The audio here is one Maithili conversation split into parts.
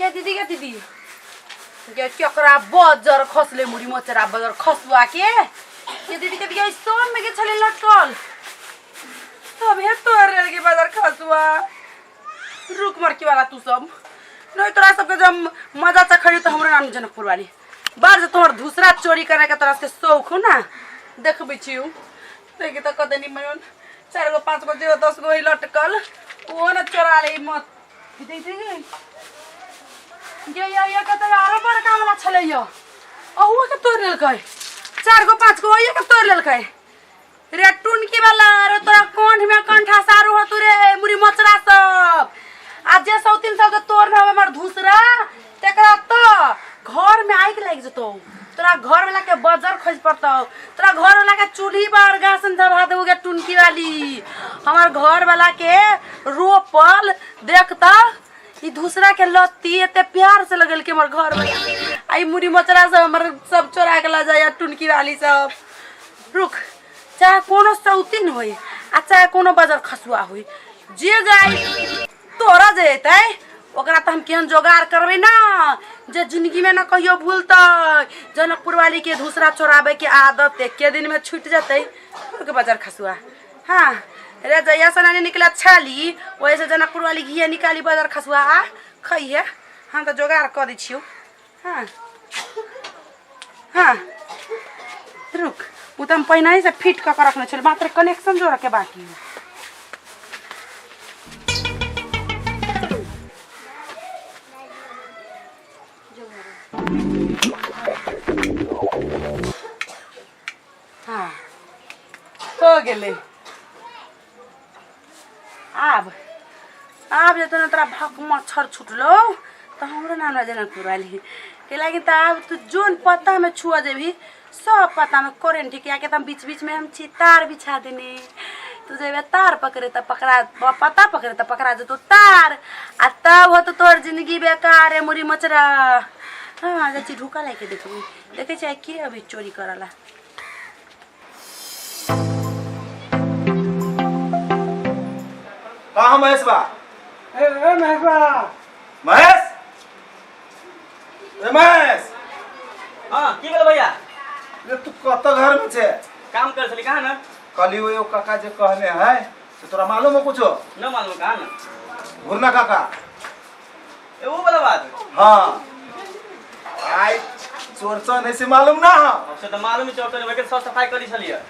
के दीदी, के दीदी के केकरा बजर खसले मुड़ी मोचरा बजर खसुआ के के दीदी, के दीदी सब में के छले लटकल तब हे तोर रेल के बजर खसुआ। रुक मरकी वाला तू सब नहीं तोरा सबके जब मजा चखड़ी तो हमरो नाम जनकपुर वाली बार जे तोहर दूसरा चोरी करे के तोरा से शौक हो ना देखबै छियौ। देखी तो कते निमन 4 गो 5 गो 0 10 गो ही लटकल ओहो न चोरा ले मत। देख देख ये ये ये कते आरो बड़का वाला छलै यो अहुओ के तोड़ लेलकै 4 गो 5 गो ये के तोड़ लेलकै रे टुनकी वाला। रे तोरा कंठ में कंठा सारू हो तू रे मुरी मचरा सब आ जे 100 300 के तोड़ न हमर धूसरा तेकरा तो घर में आइक लाग जतौ। तोरा घर वाला के बजर खोज पड़तौ, तोरा घर वाला के चूल्ही पर गासन धरा देबो गे टुनकी वाली। हमर घर वाला के रोपल देखता ई दूसरा के लत्ती एते प्यार से लगल के हमर घर वाला आ ई मुरी मचरा सब हमर सब चोरा के ला जाय टुनकी वाली सब। रुक चाहे कोनो सौतीन होई आ चाहे कोनो बजर खसुआ होई जे जाय तोरा जे एतै ओकरा तऽ हम केहन जोगाड़ करबै ना जे जिंदगी में ना कहियो भूलतै। जनकपुर वाली के दूसरा चोराबे के आदत एके दिन में छूट जतै। रुक बजर खसुआ हाँ रे जहिया से नानी निकला छाली वही से जनकपुर वाली घिया निकाली बजर खसुआ आ खइहे। हम तऽ जोगाड़ कऽ दै छियौ। हाँ हाँ रुक ओ तऽ हम पहिने से फिट कऽ के रखने छलियै मात्र कनेक्शन जोड़ऽ के बाकी है। हाँ हो गेलै। आब आब जे तोरा तोरा भक मच्छर छुटलो तऽ हमरो नाम ना जनकपुर वाली के लागी। तऽ आब तू जोन पत्ता में छुआ जेबही सब पत्ता में करेंट किया के हम बीच बीच में हम छी तार बिछा देने। तू जेबे तार पकड़े तऽ पकड़ा पत्ता पकड़े तऽ पकड़ा जेतौ तार आ तब हो तो तोहर जिंदगी बेकार है मुरी मचरा। हाँ जाइ छी ढुका लाके देखबी देखै छियै के अभी चोरी करला। कहाँ महेश बा? ए ए महेश बा। महेश ए महेश। हाँ की भेल भैया? रे तू कत घर में छे? काम कर छली कहाँ ना? कहली वो एगो काका जे कहने है से तोरा मालूम हो कुछो? न मालूम कहाँ ना? घुरना काका। ए वो वाला बात? हाँ आई चोरचन है से मालूम ना हो। अब से तो मालूम है चोरचन है, सब सफाई करी छलिए।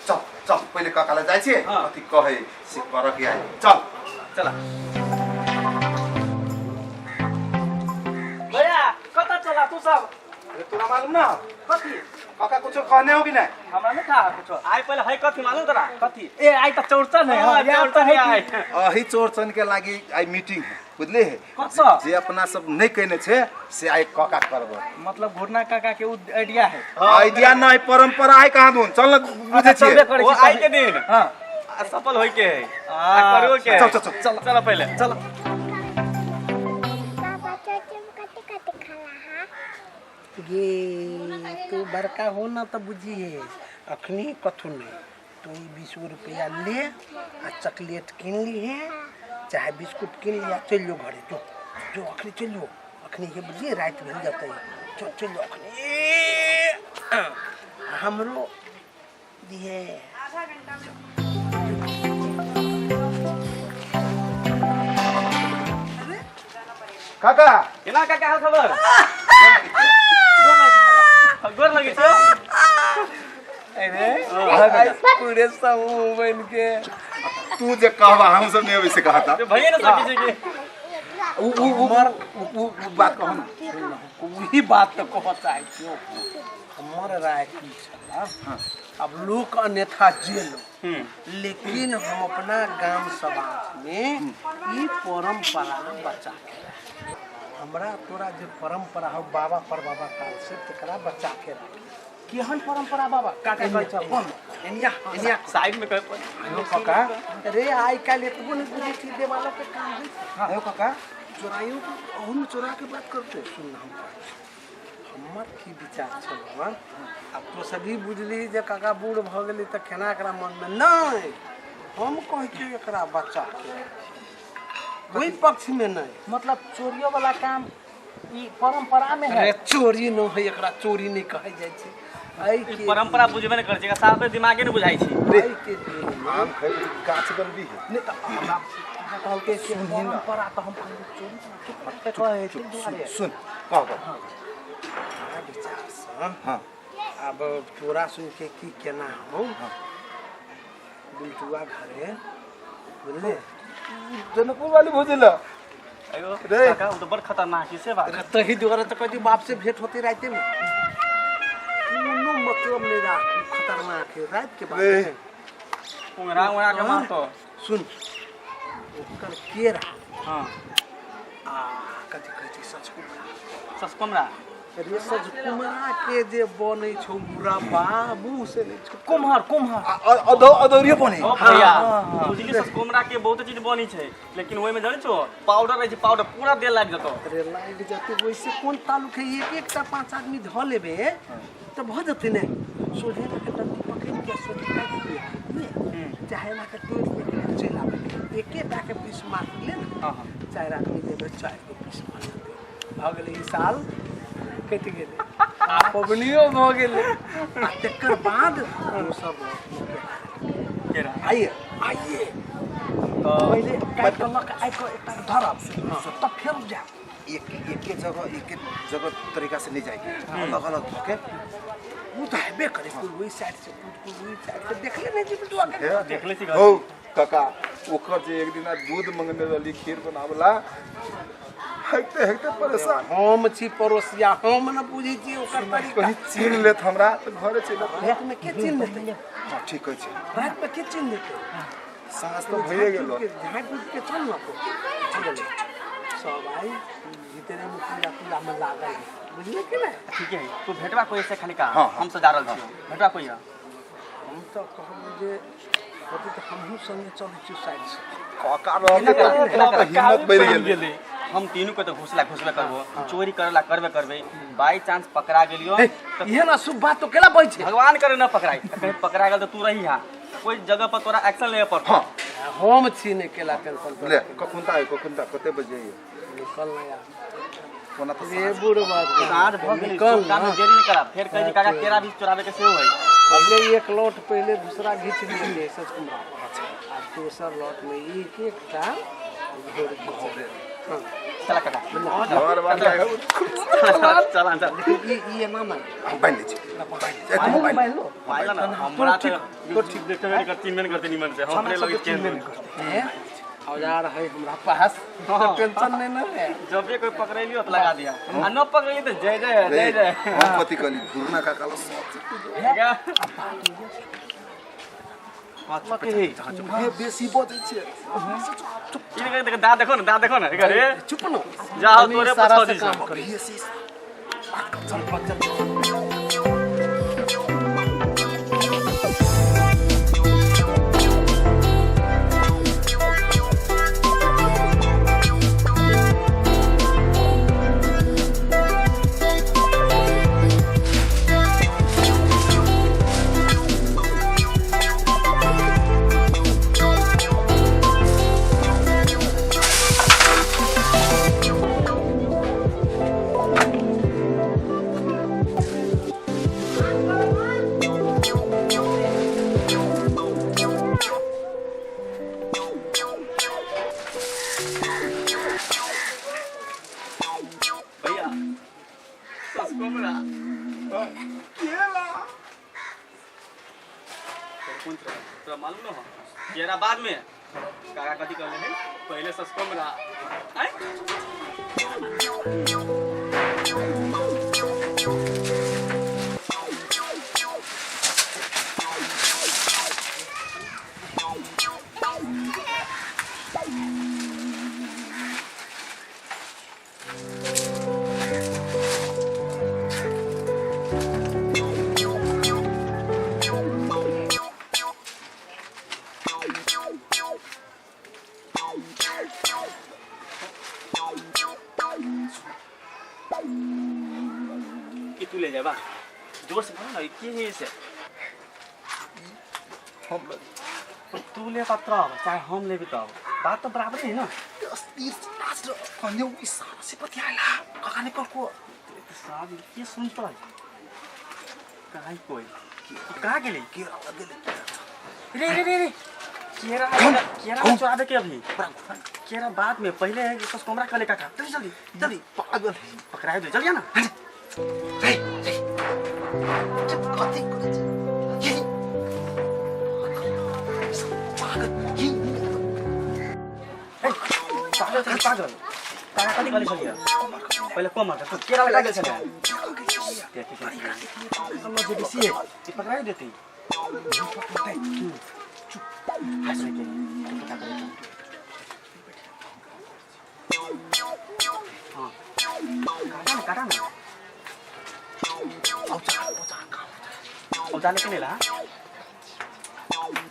चल चल पहले काका ले जाइ छियै। हाँ। अथी कहै से करऽ के आइ चल चला। भैया कतऽ चला तू सब? अरे तोरा मालूम ना हो? कथी? काका कुछो कहने हो कि नहीं? हमरा नहीं था कुछो। आइ पहले है कथी मालूम तोरा? कथी? ए आइ त चौरचन है। हाँ, हाँ, याद चौरचन त है है कि आइ। अही चौरचन के लागी आइ मीटिंग है बुझली है? कतऽ? जे अपना सब नहीं कहने छे से आइ काका करबो। मतलब घुरना काका के उ आइडिया है। आइडिया नहीं परंपरा है कहाँ दून चल न बुझे अच्छा, छियै। चलबे करै वो छी आइ के दिन। हाँ। आ सफल होय के है। आ करू के है। चल, चल, चल, चल, चल पहले। चल। बाबा चाचा कते कते खाला हा? गे तू बड़का हो ना तो बुझिए अखनी कथू नहीं तू ई 20 रुपया ले आ चॉकलेट किन ली है चाहे बिस्कुट किन लिया चल जो घरे जो जो अखनी चल जो अखनी ये बुझिए रात भेल जतै चल चल जो अखनी हमरो दिए। काका केना काका हाल खबर? गोर लगै छियौ। अरे पूरे समूह बन के तू जे कहबा हम सब नहीं अबै से कहता। तो भैया ने सकी छै कि उ उ उ उ उ उ बात कहू ना। वही बात तो कह चाहै छियौ। हमर राय की छला अब लोक अन्यथा जेल लेकिन हम अपना गाम समाज में ई परंपरा बचा के राखी। हमरा तोरा जे परंपरा हो बाबा पर बाबा काल से तकरा बचा के राखी। केहन परंपरा बाबा? काका कहै छ बोल एनिया एनिया साइड में कह पर। हेलो काका। रे आइ काल्हि एतबो नहि बुझै छी देवालक के काम होइ छै। हेलो काका। चोराइयो के अहू में चोरा के बात करते। सुन हम कहै छी हमर की विचार छल हन आब तो सभी बुझली जे काका बूढ़ भऽ गेलै तऽ केना एकरा मनमे नहि हम कहै छियै एकरा बच्चा के कोई पक्ष में नहीं। मतलब चोरियो वाला काम ई परंपरा में है। अरे चोरी न है, एकरा चोरी नहीं कहै जाइ छै। एहि के परंपरा बुझबे नहीं करै छै, साफ दिमागे नहीं बुझाइ छै। एहि के दिन आम खाइ गाछ गंदी है। नहीं तो हमरा कहलकै कि परंपरा तो हम चोरी के कहै छै दुआरे। सुन कह कह हमरा विचार से हां अब तोरा सुन के की केना हो। बिल्टुआ घरे बुझले जनकपुर वाली भुजिला अयो रे। काका उ तो बड़ खतरनाक है से बात। तही दुआरे तो कहती बाप से भेंट होती राते में, कोनो मतलब नहीं राख, खतरनाक है रात के बात रे। है। उंगरा उंगरा के मारतो। सुन ओकर केरा हां आ कथी कहै छै सचकुमरा। ससकुमरा रे सचकुमरा के जे बनै छौ मुरब्बा मुँह से नहीं छौ। कुम्हर कुम्हर अदौरियो बने। ओ भैया बुझली ससकुमरा के बहुत चीज बनी छै, लेकिन ओइ में जानै छो पाउडर रहै छै, पाउडर पूरा देह लागि जतो। अरे लागि जतै वैसे कोन तालुक है, एक एकटा 5 आदमी धऽ लेबे तऽ भऽ जतै ने। सोझे लऽ के डंटी पकड़ि के सोझे काटि दियै, चाहे एना के तोड़ि के चलि आबै, एकेटा के पीस मारि ले ने। हां हां 4 आदमी देबै 4 गो पीस भऽ जेतै। भऽ गेलै ई साल कटि गेलै आ पबनियो भऽ गेलै। आ तकर बाद दोसर केरा आइए आइए तो पहिले काटि कऽ लऽ कऽ आबि कऽ एकटा धरब तब फेर जायब। एक एक जगह तरीका से नहीं जाएगी, अलग अलग धोके वो तो हेबे करे, कोई वही साइड से कोई वही साइड से देखले नहीं जी बिटुआ के देखले छी। हो काका ओकर जे एक दिन दूध मंगने रहली खीर बनावला हेकते हेकते परेशान हम छी पड़ोसिया, हम न बुझै छी ओकर तरीका। कहीं चीन लेत हमरा तो घरे चलि रात में के चीन लेतै? हां ठीक है छै, रात में के चीन लेतै? साँझ तो भइए गेलो। झाँकि उठ के चल न को सब आई भीतरे में पूरा पूरा में लागल है, बुझले कि नहीं? ठीक है तू भेटवा कोई से खाली का हाँ, हम से जा रहल छी भेटवा कोई है। हम तो कहब जे होती तो हमहूँ संगे चलै छी साइड से। काका रहल तऽ हिम्मत बढ़ि गेल। हम तीनू के तो घुसला घुसबे करबो, चोरी करला करबे करबे, बाई चांस पकड़ा गेलियो तो इहे ना शुभ बात तो केला कहै छै। भगवान करे न पकड़ाई, कहीं पकड़ा गेल तो तू रही हां कोई जगह पर तोरा एक्शन लेबे पड़तो। हां हम छी ने केला टेंशन ले कखुनता आइ कखुनता कते बजे आइयो निकल ना यार कोना तो रे बूढ़ बात साँझ भ गेल निकल काम में देरी नहीं करब फेर कहि काका केरा भी चोराबे के सेहो है। पहले एक लौट पहले दूसरा घींच लिए सच कुमार, आ दोसर लौट में एक एकटा घोर घींच। हां चला काका घर बार आयो चला चला ई ई ना मान हम बांध लै छी तू बांध लो बांध ना हमरा तो ठीक देखते नहीं कर 3 महीने करते निमन से हम अपने लगे चेंज करते औजार है हमरा पास तो टेंशन नहीं ना है। जब भी कोई पकड़ लियो तो लगा दिया आ न पकड़ तो जय जय जय जय। हम कथि कहली घुरना काका ल सब चीज बेसी बजै छै। ई देख दाँत देखो ना दाँत देखो ना अरे चुप न जाओ तोरे पर छोड़ काम करी चल चल। तोरा मालूम न हो केरा बाद में काका कथी कहले है पहले ससकोमरा आय। तू ले जाबा जोर से बोल ना की है इसे हम तू ले तब चाहे हम लेबी तब बात तो बराबर है ना। अस्थिर लाज कन्या इशारा से पतियाला काका ने को साहब के सुनता है कहाँ कोई कहाँ गेले केरा गेले। रे रे रे रे केरा केरा चुराबे के अभी केरा बाद में, पहले है कि कोमरा खले काका जल्दी जल्दी जल्दी पागल पकड़ाए दे जल्दी ना। रे रे कथि करै छै ये पागल ये पागल पागल काका कथि कहले छलियै पहले कोमर तो केरा लगा गेल छलै जे बेसी है पकड़ाए देते चुप हंसने के पता करे। हां काटा ना काटा ना औजार औजार काम औजार लेके ले ला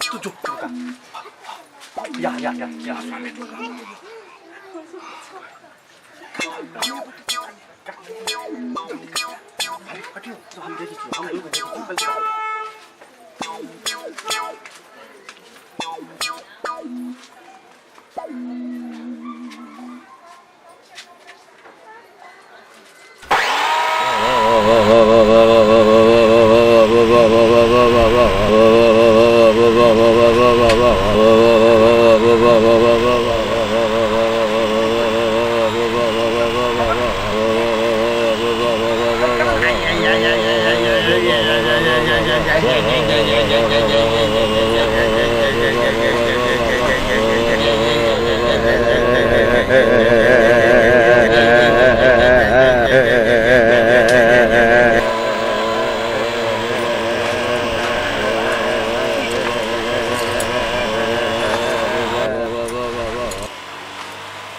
तू जो रुका या या या या तो हम देखी हम देखी।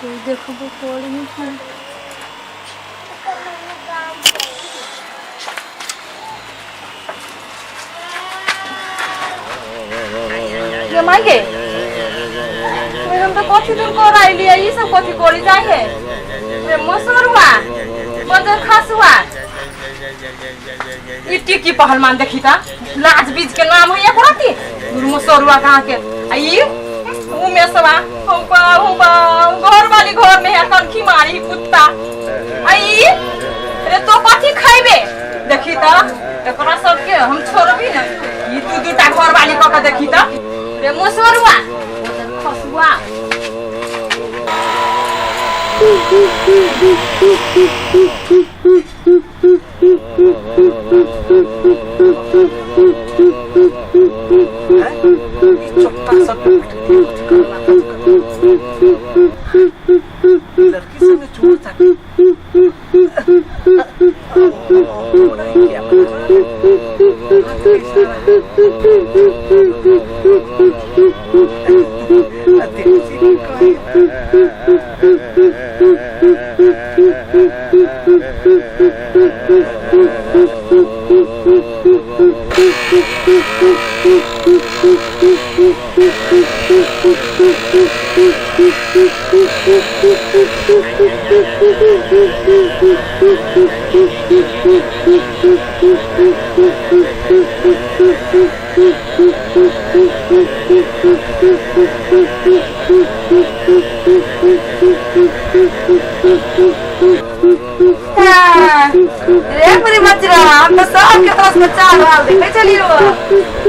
कोई देखबो करी है। ये माई गे हम तो कथी दूर कर आइली ई सब कथी करी जाय है रे मसरुआ बजर खसुआ ई टिकी पहलवान देखी ता लाज बीज के नाम है एकरती मसरुआ कहाँ के आ ई उमेशवा हम घर वाली घर में है कनखी मारी कुत्ता आई रे तो कथी खाइबे देखी त एकरा सब के हम छोड़बी न ई दू दूटा घर वाली क के देखी त रे मुसरुआ खसुआ लड़की संग चोर था रे पूरी मचरा हम तो सब के तरफ में चाल वाल देखे चलियो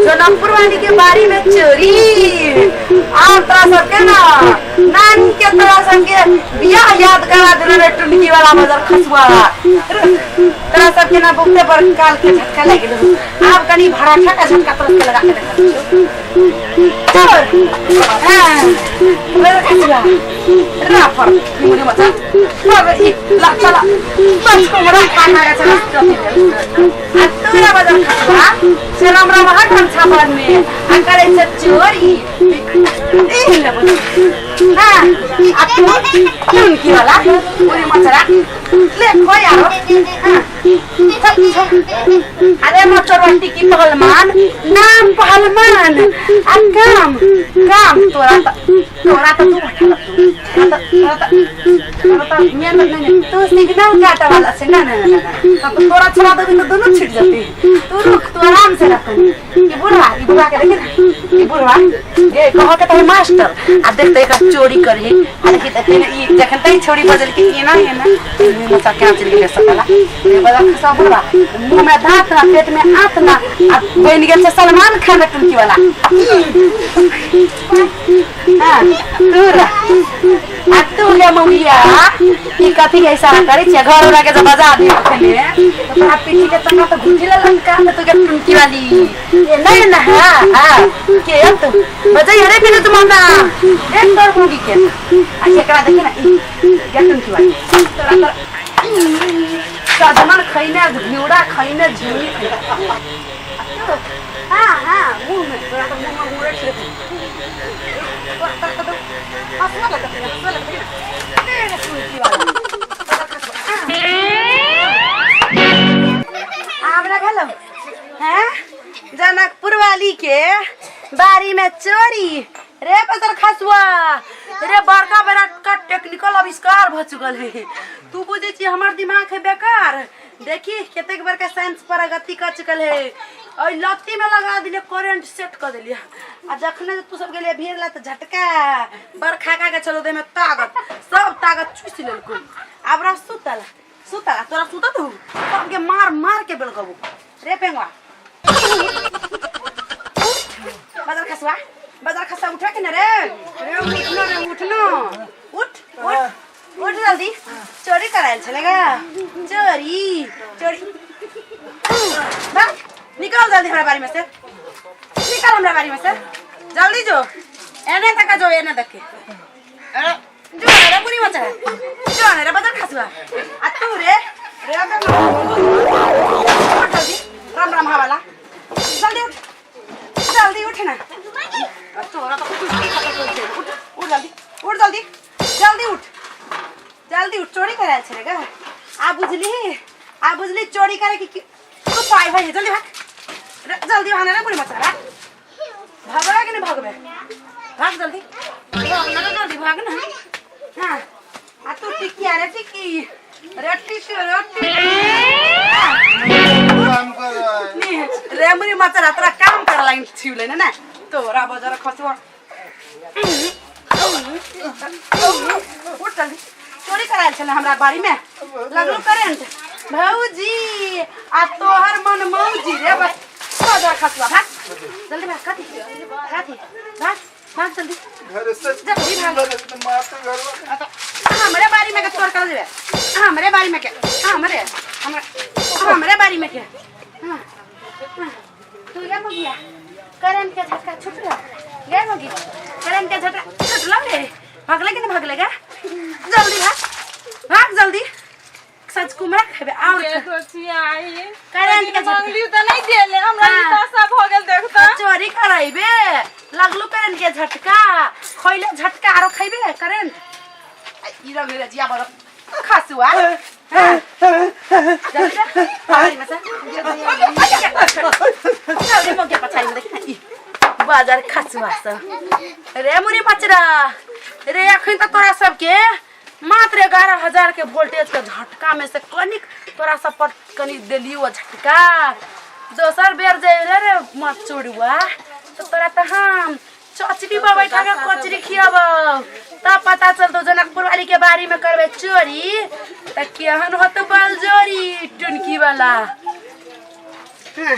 जनकपुर वाली के बारी में चोरी आम तोरा सब के ना नानी के तोरा सब के बियाह याद करा देना रे टुनकी वाला मजर खसुआ तोरा सब के ना बहुते पर काल के झटका लग गेल आब कनी भराठा का झटका तोरा के लगा के देखा चल हां मेरे खसुआ राफर मुझे मचा बाबा ई ला चला बस कोमरा खाना का चला आ तोरा बाजार खसुआ से राम राम हटन छापन में आ करे छ चोरी ए ले बस हां आ तू टुनकी वाला ओरे मचरा ले खोइ यार हां चल अरे मचरवा टिकी पहलवान नाम पहलवान आ काम काम तोरा त तू हटा तोरा त तू सिग्नल काटे वाला छै ना ना ना ना तब तोरा छोड़ा देबी तऽ दुनू छूट जती। तू रुक, तू आराम से रख। ई बुढ़वा, ई बुढ़वा के देखी ना, ई बुढ़वा ए कह के त मास्टर आ देख त एकरा चोरी करही। आ देखी त ई जखन तई छोरी बजल के एना एना मुँह से केना चलि गेलै सकला रे बजा खसा बुढ़वा, मुँह में दांत ना, पेट में आंत ना, आ बनि गेल छै सलमान खान टुनकी वाला। हाँ, तू रह। आ तू गे मौगिया, ई कथी के इशारा करै छियै? घर वाला के जब बजा दियो अखने तो तोरा पीठी के तंगा तो घुटी ललका तू के टुनकी वाली। ए नहीं ना, हाँ हाँ के अब तू बजाई अरे बिनु तुम हमरा एक तोर मौगी के आ एकरा देखी ना, ई गे टुनकी वाली तोरा तोरा सजमन खैने, घिउरा खैने, झुनी खैने। हाँ हाँ मुँह में तोरा तो मुँह में उड़ै छै। हंसना लगत है, हंसना लगत है। रे टुनकी वाला आब भेलो हैं जनकपुर वाली के बारी में चोरी रे पतर खसुआ रे। बड़का बड़का टेक्निकल आविष्कार भ चुकल है। तू बुझे छी हमर दिमाग है बेकार? देखी कतेक बड़का साइंस प्रगति कर चुकल है। और लत्ती में लगा दिले, करेंट सेट कर दिलिए। आ जखने तू सब गेलिए भीड़ ला त झटका बरखा खा के चलो दे में ताकत, सब ताकत चूस लेलको। आब रह सुतल सुतल तोरा सुतत हूँ सबके मार मार के बेलकबू रे पेंगवा। बाजार खसवा, बाजार खसवा, उठा के ना रे रे, उठना रे, उठना, उठ उठ उठ जल्दी। चोरी करायल छलेगा, चोरी चोरी। भाग, निकल जल्दी हमरा बारी में से, निकल हमरा बारी में से जल्दी। जो एने तक जो, एने तक जो रे बुढ़ी मचा जो रे बाजार खसवा। आ तू रे रे उठ जल्दी, राम राम हवाला, जल्दी उठ, जल्दी उठ ना। तोरा तो उठ उठ जल्दी, उठ जल्दी, जल्दी उठ, जल्दी उठ। चोरी करायल छले गा। आ बुझली, आ बुझली चोरी करे कि तू पाई भाई। जल्दी भाग, जल्दी भाग ना बुढ़ी मचा। भाग, भगवे कि नहीं भगवे? भाग जल्दी, भाग ना, जल्दी भाग ना। हाँ, आ तू टिकी रे, टिकी रे, टिकी रे, टिकी रे मुरी मचा। तोरा काम कर लागि छिउले ना तोरा बजार खसुआ। उठ जल्दी, चोरी करायल छले हमरा बाड़ी में, लगलो करेंट भौजी। आ तोहर मन मौजी रे बजार खसुआ। भाग जल्दी, भाग। कथी कथी? भाग भाग जल्दी, घर से जल्दी भाग। मारते घर। हमरे बारी में के चोर कर देबे? हमरे बारी में के, हमरे हमरे हमरे बारी में के। हाँ, हाँ, तू गया मगिया, करंट के झटका छुटलो गया मगी, करंट के झटका छुटलो रे। भागले कि नहीं भागले गा? जल्दी भाग, भाग जल्दी। सच कुमरा खेबे और करंट के झटका मंगली त नहीं देले हमरा। हाँ। ई दशा भ गेल देखता। चोरी कराइबे, लगलू करंट के झटका, खैले झटका आरो खैबे करंट। आ, ई रंग रे जिया बड़ खसुआ। हाँ। जल्दी रे, पछाड़ी में से। जल्दी मोके पछाड़ी में देखी ना, ई बाजार खसुआ सब रे मुरी मचरा रे। अखन त तोरा सबके मात्र 11,000 के वोल्टेज के झटका में से कनिक तोरा सब पर कनि देलियो झटका। दोसर बेर जे रे रे मत चोरुआ तो तोरा त हम चचरी पर बैठा के कचरी खियाब, तब पता चलतो जनकपुर वाली के बारी में करबे चोरी त केहन होतो बलजोरी टुनकी वाला। हाँ।